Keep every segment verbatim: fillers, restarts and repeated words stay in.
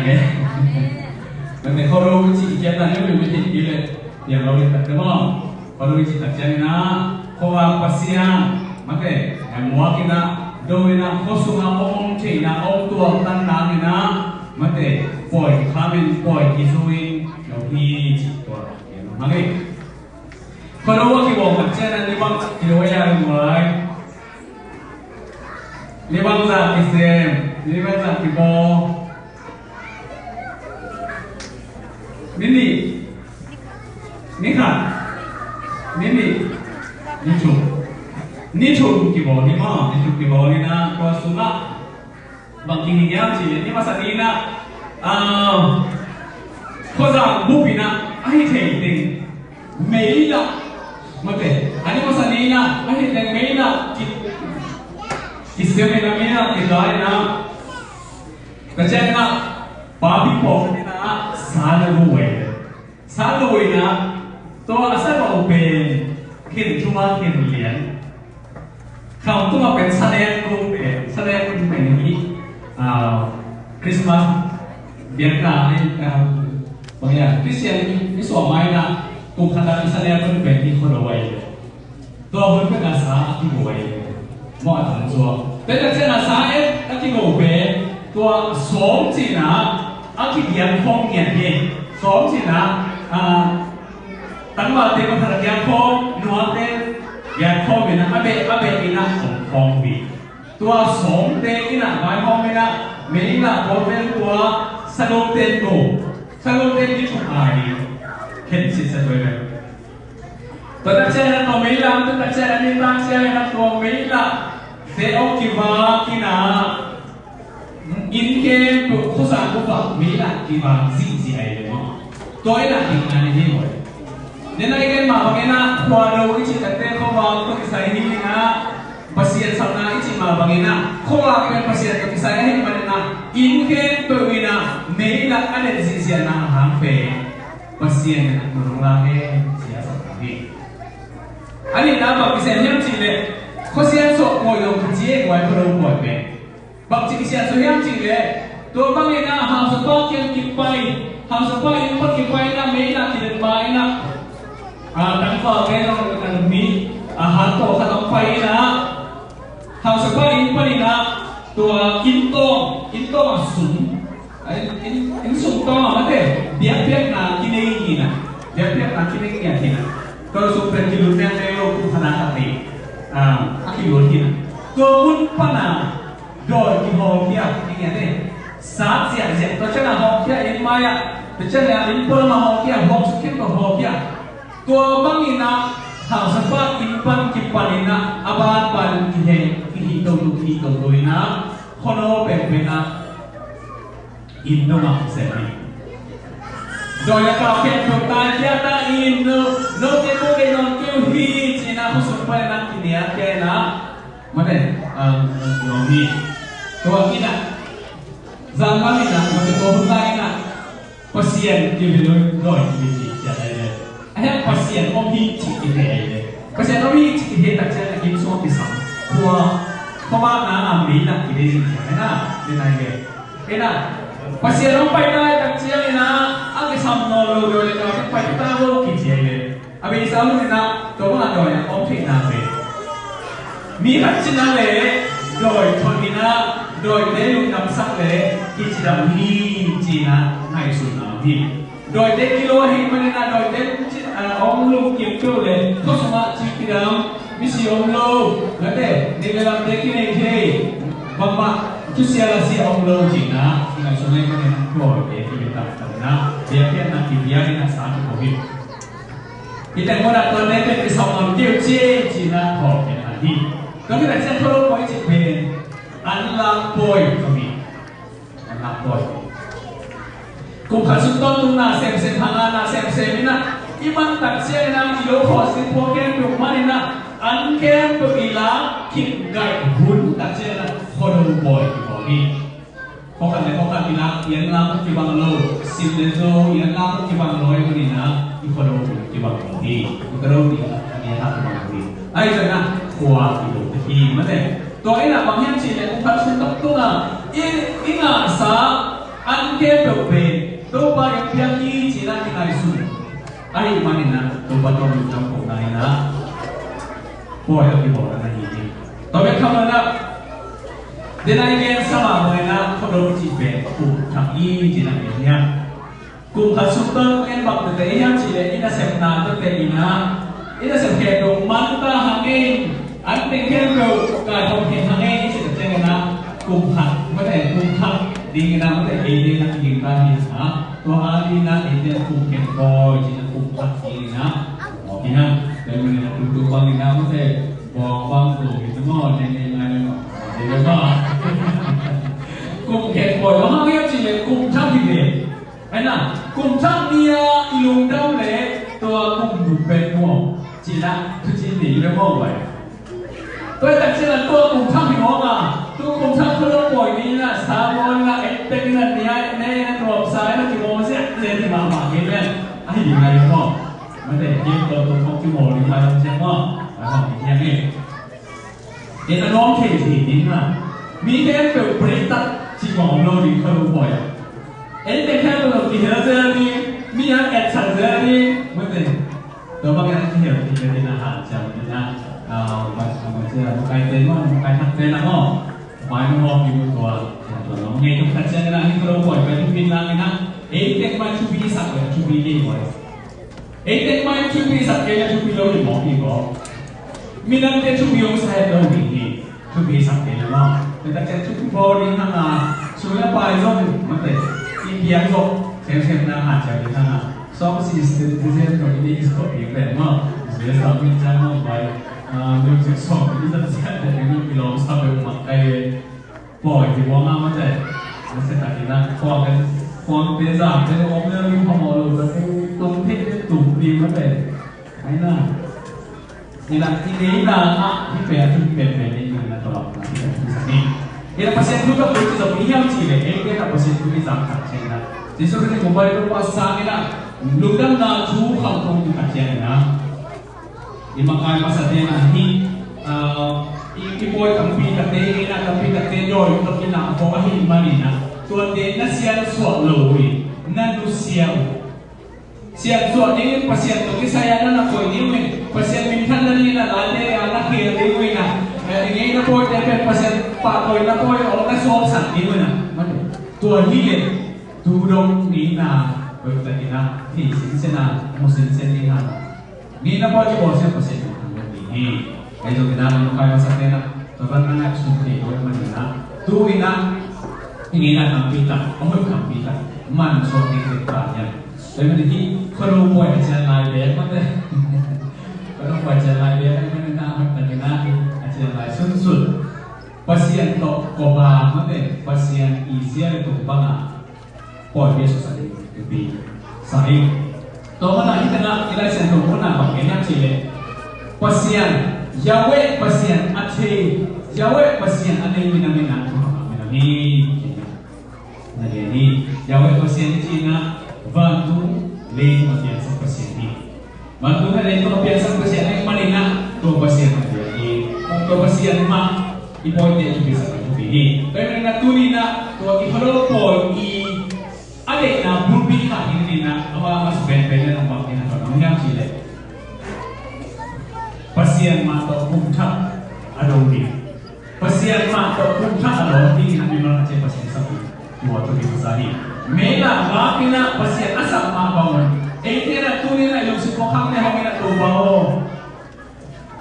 Mate, khuado i cih ciangin ah, hemi mite i le piang lo ding tak te maw. Khuado i cih tak ciangin ah, khuavak Pasian, mate, muak in ah, do in ah, khua sungah om theihna, om tuamtan nang in ah, mate, pawi khamin, pawi kizu in, lo hi cih tua. Hang ei. Khuado a kibawm tak ciangin ah, ni bangzah kilo a ya lo lai. Ni bangzah kisem, ni bangzah kibawl. Ni nih, ni khat, ni nih, ni thum. Ni thum kibawl hi maw, ni thum kibawl hi na, tua sungah bang kihing hiam cih leh, ni masa ni in ah, ah, khuazang bup in ah, a hi thei teng mei lah, mate, a ni masa ni in ah, a hi teng mei lah ki, kisem in ah, mei lah kizai in ah, ka ciang in ah, pa pingpong in ah, sa na gu wei. Sa lo in ah, tua a sa lo pen, khen thum a khen lian. Kham tungah pen sa lian kong pen, sa lian kong pen hi, ah, Christmas biakna in, ah, bang hiam, Christian i suah mai in ah, kum khat ah i sa lian kong pen hi khuado a hi. Tua hun pen a sa a kigo a hi. Mawh a tam zuak. Tua tak ciang a sa et a kigo pen tua sawm cihna a kigiang khawm ngiat hi. Sawm cihna, ah, tangvalte mah khat a giang khawm, nuate giang khawm in a, a beh, a beh in a khawm khawm hi. Tua sawmte in a vaihawm in a, mei in a kawlvel tua, sagol ten go. Sagol ten ni thum a hi. Khen sitsa tua hi. Tua tak ciang in a tua mei lam, tua tak ciang in a ni tak ciang in a tua mei lam. Te ong kivak in a. Inn khempeuh khuazang bup ah mei lam kivak zihziah hi ve maw. Tua in a ding a ni hi maw. Ni na i gen mah bang in a khuado i cih tak te khuavak tawh kisai hi in a. Pasian sapna i cih mah bangin ah, khuavak pen Pasian tawh kisai ahih manin ah, inn khempeuh in ah, mei in ah a den zihziahna a hang pen Pasian in ah nunung la hen ci a sapna hi. A nihna bang kisian hiam cih leh, khuasian suah pawi zong kici e, guai khuado pawi pen. Bangci kisian suah hiam cih leh, tua bangin ah hausapa kiang kipai, hausapa inn pan kipai in ah, mei in ah kilen ma in ah, a, tangval pen zong kan mi, a, han tawh khat hong pai in ah, hausapa inn panin ah, tua inn tawng, inn tawng a sum, a, inn, inn, inn sum tawng a mate, biakpiakna kinei hi na, biakpiakna kinei ngiat hi na. Tua sum pen kilut mengmeng lo, kum khat a khat nei, a, a kilut hi na. Tua mun pan a dawi kihawlkhia, hi ngiat hi. Sat ziahziah, tua ciang a hawlkhia inn mai ah, tua ciang a inn pualam a hawlkhia, hawlsuk khin tua hawlkhia. Tua bangin ah, hausapa inn pan kipan in ah, a banban kihei, kihei toto, kihei toto in ah, khuano peuhpeuh ah, inn dong ah kisem hi. Dawi le kau khempeuh taikhia ta in, no, note ko kei nawn kei uh hi, ci in ah, khuasung pan in ah, kinial khia in ah, mate, um, um, nuam hi. Tua in ah, zan lam in ah, mate, tua hun lai in ah, Pasian kivilui dawi kivici ciat ahi ve. A hiang Pasian om hi cih kithei ahi ve. Pasian om hi cih kithei tak ciang a inn sung kisam. Khua, khuavakna a mei lam kithei zing ciat ahi na, nin ahi ve. Ina, Pasian om pai ta tak ciang ina, a kisam nawn lo dawi le kau pai ta lo kici ahi ve. A beisa hun in ah, tua bang a dawi a om theihna pen mi khat cina le dawi thon in ah, dawite lungdamsak le kicidam hi ci in ah ngaihsutna om hi. Dawite kilo ahih manin ah, dawite ci, a, om lungkim peuh le khua sungah ci kidam, misi om lo, mate, nek le lamte kinei thei, bangmah thusia lasia om lo ci in ah ngaihsutna ahih manin ah dawite kibitak tak in ah, biakpiakna kibiak in ah sa kiko hi. Hih teng mun ah tuate pen kisam ngam kei uh ci e ci in ah thawhkikna hi. Tua khit tak ciang khuado pawi cih pen an lak pawi ka hi. An lak pawi. Kum khat sung tawntungna semsem, hangahna semsem in ah, i man tak ciang in ah, i lo khawh sin pua khempeuh man in ah, an khempeuh i lak khitgaih hun tak ciang in ah, khuado pawi kibawl hi. Khua khat le khua khat i lak, i an lak hun kibang lo, sim le zo, i an lak hun kibang lo, i hun in ah, i khuado hun kibang lo hi, i khuado hun in ah, a ni a thak kibang lo hi. Ahi zongin ah, khua kilo ta hi, mate. Tua in ah bang hiam cih leh, kum khat sung tawntungah, i, i ngahsa, An khempeuh pen Topa in piak hi ci-in ah kingaihsun ahih manin ah Topa tawh lungdam kohna in ah pawi a kibawlna ahi hi. Tua bek tham lo-in ah, den a i gen sa mah bangin ah khuadawm cih pen kum thak hi ci-in ah gen hi hang. Kum khat sung tawh en bang tete i hiam cih leh i nasepna tete in ah, i nasep khempeuh man ta hang e, an teng khempeuh kai khawm khin hang e i cih tak ciangin ah, kum khat mate, kum khat dingin ah mate, eite na kiging ta hi hang. Tua a dingin ah eite kum khen pawi ci-in ah kum khat dingin ah mawk hi hang. Tua manin ah kum tum bangin ah mate, bawng bang kum in ah maw, ne ne ngai ne maw, ne ne maw. Kum khen pawi bang hang hiam cih leh kum thak hi ve. Ahi na, kum thak ni-a i lungdam leh tua kum thum pen mu aw, ci-in ah thuci ni leh mu aw vai. Tua hi tak ciangin ah tua kum thak hi mawk a, tua kum thak khuadawm pawi ni-in ah, sa bawl in ah, en pen in ah, nia, ne in ah, nuamsa in ah, kibawl ziahziah hi mahmah kei pen. Ahi ding lai maw. Mate, game tawh tua khawng kibawl ding lai lam ciang maw. Lai maw, hi hiam e. Ei a nuam thei thei ding a, mi khempeuh break tak cih bang om lo ding khuadawm pawi ah. Eite khempeuh kihel zel ding, mi a etsak zel ding, mate. Tua bang a kihel kihel ding a hanciam ding a, a, bang, bang, bang, bang, makaite maw, makai thakte na maw. Mai maw, mi maw tua, tua lo. Ngei tuk khat ciang na, ni khuadawm pawi pen thupi lang in a, eite mai thupi sak le, thupi ding pawi. Eite mai thupi sak kei le thupi lo hi mawk hi ko. Midangte thupi hong sa het lo ding hi. Thupi sak kei le maw. Tua tak ciang thupi bawl ding hang a, sum le pai zong mate, i piang zong semsem na hanciam ding hang a. Sawm si student zong i ding i sawm ding le maw. Zia sawm min ciang maw pai. Ah, music sawm i zat ciang le i lawm sa bek mak kai. Pawi hi buang a mate. Mase takin a, khuangte, khuangte zangte om le ring phamawh lo, tua tung thei te tung ding mate. Ahi na. Ina, i ngeina ah, hi pen, hi pen pen, i ngeina tawh lam, hi pen, hi pen. Ina Pasian thu tawh tung ci zong i hiam cih leh, ei pen a Pasian thu i zang tak ciang ina. Jesu Khrist mobile tawh pa sang ina, lungdamna thu kham thong tu tak ciang ina. I makai masate na hi, ah, i, i pawi tampi takte, i na tampi takte dawi tok i na khawng ahih manin ah, tuate na siansuah lo uh hi, na nusia uh. Siansuah ding in Pasian tawh kisai ah na na koih ding uh hi, Pasian minthanna ding in ah late ah na khel ding uh hi na, eh, i ngeina pawite pen Pasian pahtawina pawi ah na sawmsak ding uh hi na. Mate, tua hi leh tu dong ngeina pawite in ah thei sinsen a, mu sinsen ding a. Ngeina pawi kibawl ciang Pasian in a hong ding hi. Ahi zongin ah, makai masate na, tua bang na ngaihsun thei lo ahih manin ah, tu-in ah, i ngeina tampi tak, a hoih tampi tak man suak ding hi ta hiam. Tua ahih manin hih khuado pawi a cian lai beek mate. Khuado pawi a cian lai beek ahih manin ah, a hoih takin ah, a cian lai sunsun. Pasian tawh kawm a mate, Pasian i zia le tung bang a pawi bia suaksak ding thupi sa hi. Tua manin ah hih tengah i Lai Siangtho mun ah bang gen hiam cih leh, Pasian, Yahweh Pasian a thei, Yahweh Pasian a nei minam in ah thukham a minam hi. Na gen hi, Yahweh Pasian i cih in ah vantung leitung a piangsak Pasian hi. Vantung le leitung a piangsak Pasian ahih manin ah, tua Pasian a piang hi. Tua Pasian mah i pawite a thupisak a thupi hi. Tua ahih manin ah tuni in ah tua i khuado pawi i a deihna bulpi khat hi in ah, amah a masa penpen in ah bang gen a tua nong hiam cih leh, Pasian mah tawh kum thak a do ding. Pasian mah tawh kum thak a lawm dingin a mimal a ciah Pasian sak uh. Tua thupi masa hi. Mei lam bak in ah Pasian a sak mah bang un, eite in ah tuni in ah i lungsim khuakham le hong in ah Topa aw,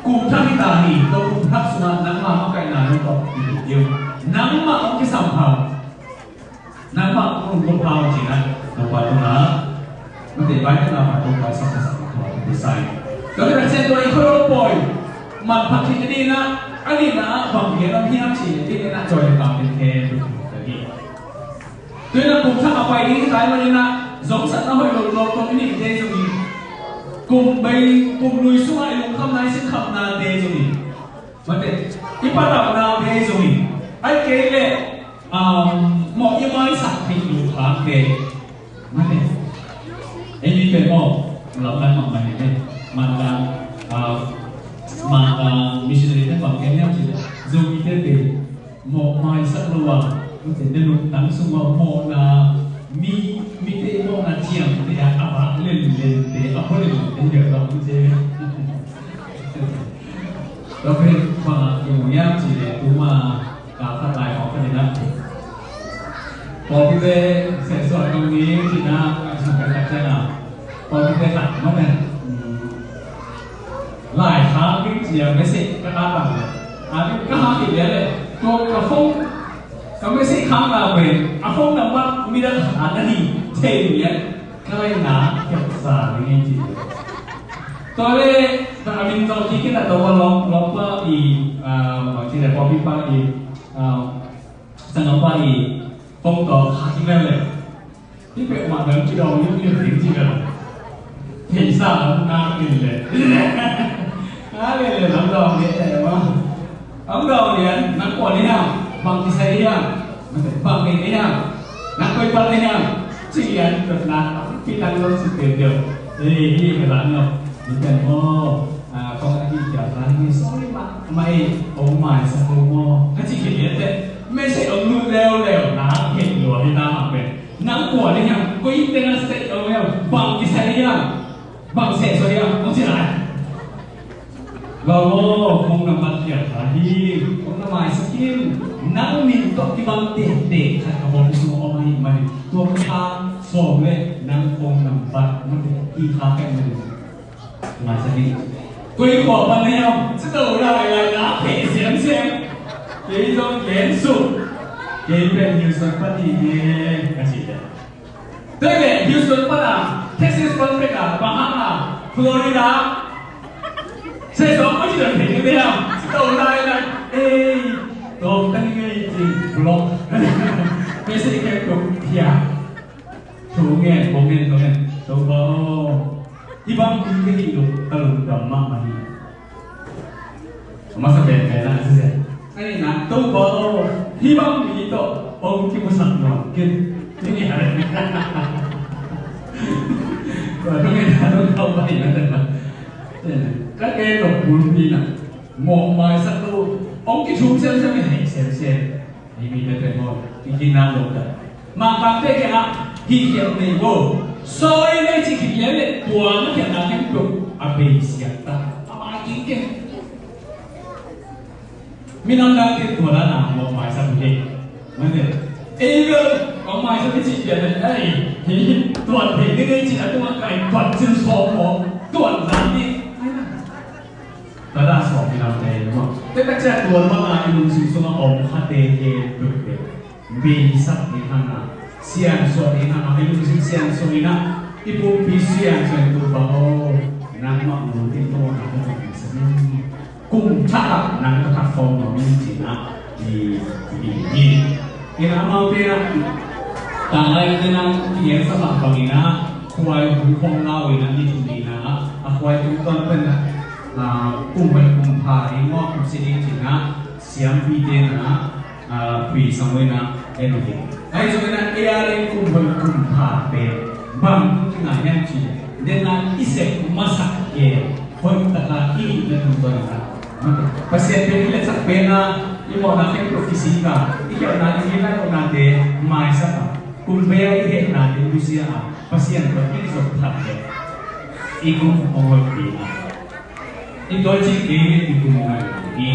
kum thak hi ta hi. Tua kum thak sungah nangmah makaihna lo tawh i lut ding uh. Nangmah hong kisam pha uh. Nangmah hong lungdam pha uh ci-in ah Topa tungah, mate, Bible ah mah Topa sak, sak, tua, tua, tua, sai. Tua hi tak ciang tua i khuado pawi manpha khin ding in ah, a nihna ah bang gen om hiam cih leh, ding in ah cawi le pang ding khe, tua hi. Tua in ah kum thak a pai ding hi ta ahih manin ah, zongsatna hoih lo lo tawh i neihte zong hi. Kum bei, kum lui sungah i lungkhamna, i sinkhamnate zong hi. Mate, i patauhnate zong hi. Ahih kei leh, um, maw, i maisak theih loh khakte. Mate. Ei mi pen maw, lamdang mahmah hi ve. Mangkang, ah, Mangkang missionary te bang gen hiam cih leh, Zomite pen maw, maisak lo a, mate, na lungtang sung maw, mawhna, Mi, mite i mawhna ciamteh a, a vak lenlente, a hua lenlente hi deuh zong ci. Tua pen bang a kimu hiam cih leh tuma ka khat lai hawk ka hi na. Pawlpite sehsuah kong ni cih na, a sum ka khat ciang a. Pawlpite khat mah pen, um, lai khak ding ci a message ka kah tak leh. A, ka kah kik leh leh. Tua ka phone Ka message khakna pen a phone number midang khat na hi thei lian ka laina kepsa ding hi ci. Tua leh a min zong kik in a tua lawm, lawmpa i, ah, bang ci leh pawlpi pa i, ah, sanggampa i phone tawh khak kik leh leh. Hih peuhmah dang kidawng limlim ding ci bel. Theihsa lam ngak in le. Ngak in le lam dawng lian le maw. Lam dawng lian, nang kua na hiam, bang kisai na hiam, bang nei na hiam, nang koi pan na hiam, ci lian dotna tampi nang zong ci peuhpeuh. Ei, hih ka zan lo. Hih pen maw, ah, kong a hih kia zan hi, sorry mah, mah ei, ong maisak lo maw, na ci khit lian teh. Message ong lut leuleu, na heh lua hi ta mah pen. Nang kua na hiam, koi innte na seh ong hiam, bang kisai na hiam, bang sehsuah hiam, ong ci lai. Vau aw, phone number khial kha hi, ong na maisak in, nang min tawh kibang tehteh khat ka phone sung ong hi mah hi, tua kha sawm leh nang phone number, mah hi kha kai mah hi. Maisak in. Koi khua pan na hiam, ci to lai lai na, pheh siamsiam. Kei zong gen suk. Kei pen Houston pan hi nge, ka ci leh. Tua leh Houston pan a, Texas pan pek a, bang hang a, Florida. Seh sawm ko ci dan pheh ni hiam, ci to lai lai. Ei, tawm tan ngei ci, block. Message khempeuh phiat. Thu ngen, kong ngen, kong ngen. Topa aw. Hih bang mi ka hih loh ka lungdam mahmah hi. A masa penpen ah, sese. A nihna, Topa aw. Hih bang mi tawh ong kimusak nuam kei. Tua thu ngen a tung Topa hi na, Topa. Ka ke loh bulpi na. Mawh maisak lo. Ong kithum semsem hi, heh semsem. Hih mite pen maw, i kikna lo ta. Mangkangte kiangah hih khialh nei bo. Sawi nei cih khit leh leh tua na khialhna khempeuh a beisiat ta. A mai kingkeng. Minam dangte tua dan a mawh maisak uh hi. Mate. Ei bel mawh maisak hi cih pian leh ei, hih tuan thei ding ei cih a tungah kai tuan cil sawm maw. Tuan zan ding. Ai na. Tua dan sawm hi lamte hi maw. Tua tak ciang tua bang a i lungsim sungah om khate khempeuh pen beisak ding hang a, siansuah ding hang a, i lungsim siansuah in a, i pumpi siansuah in, Topa aw, nangmah mun in tawh na ka tawh na sa ding. Kum thak ah nang ka thak khawm nuam in ci-in a, i, i, i. Ina amaute na, tanglai te na, i en sa mah bangin a, khuai hun khawm lau in a, ni thum ni na, a khuai tung tuan pen na, a, kum pen kum pha ding maw, kum si ding ci-in a, siampite na, a, pui sang ui na, en uh hi. Ahi zongin a, ei a ding kum pen kum pha pen, bang tung ci ngai hiam ci, den a i sep masak ke, hoih taka i hih na tung tuan na. Pasian pen i letsak pen a, i mawhna khempeuh kisik a, i khialhna i lai mawhnate maisak a, kum bel i hehna te nusia a, Pasian tawh i zop phat leh i kum hong hoih ding a. I tawh cih kei leh i kum hong hoih ding hi.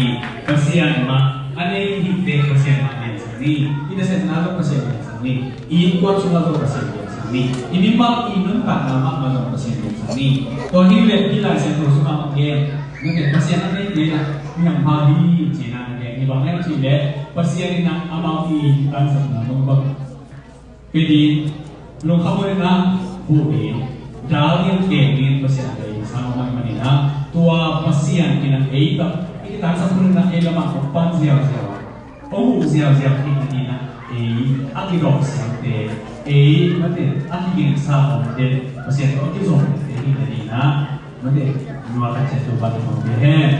Pasian mah a nei i hihte Pasian mah liansak ni. I nasepna tawh Pasian liansak ni. I innkuan sungah zong Pasian liansak ni. I mimal i nuntakna mahmah zong Pasian liansak ni. Tua hi leh hih Lai Siangtho sungah hong gen, na gen Pasian a nei kei a, mi hampha hi ci-in a na gen hi. Bang hiam cih leh Pasian in a amau i tangsapna bangbang pia ding, lungkham hun in a huh ding, dal ding, keng ding Pasian deih sang mah ahih manin a, tua Pasian in a ei tawh i kitangsap hun in a ei lamah hong pan ziauziau a, hong huh ziauziau kik nading in a, ei a kidawk siamte, ei mate a kigingsa omte, Pasian tawh a kizomte hi nading in a, mate, nua khat ciat Topa'n hong pia hen.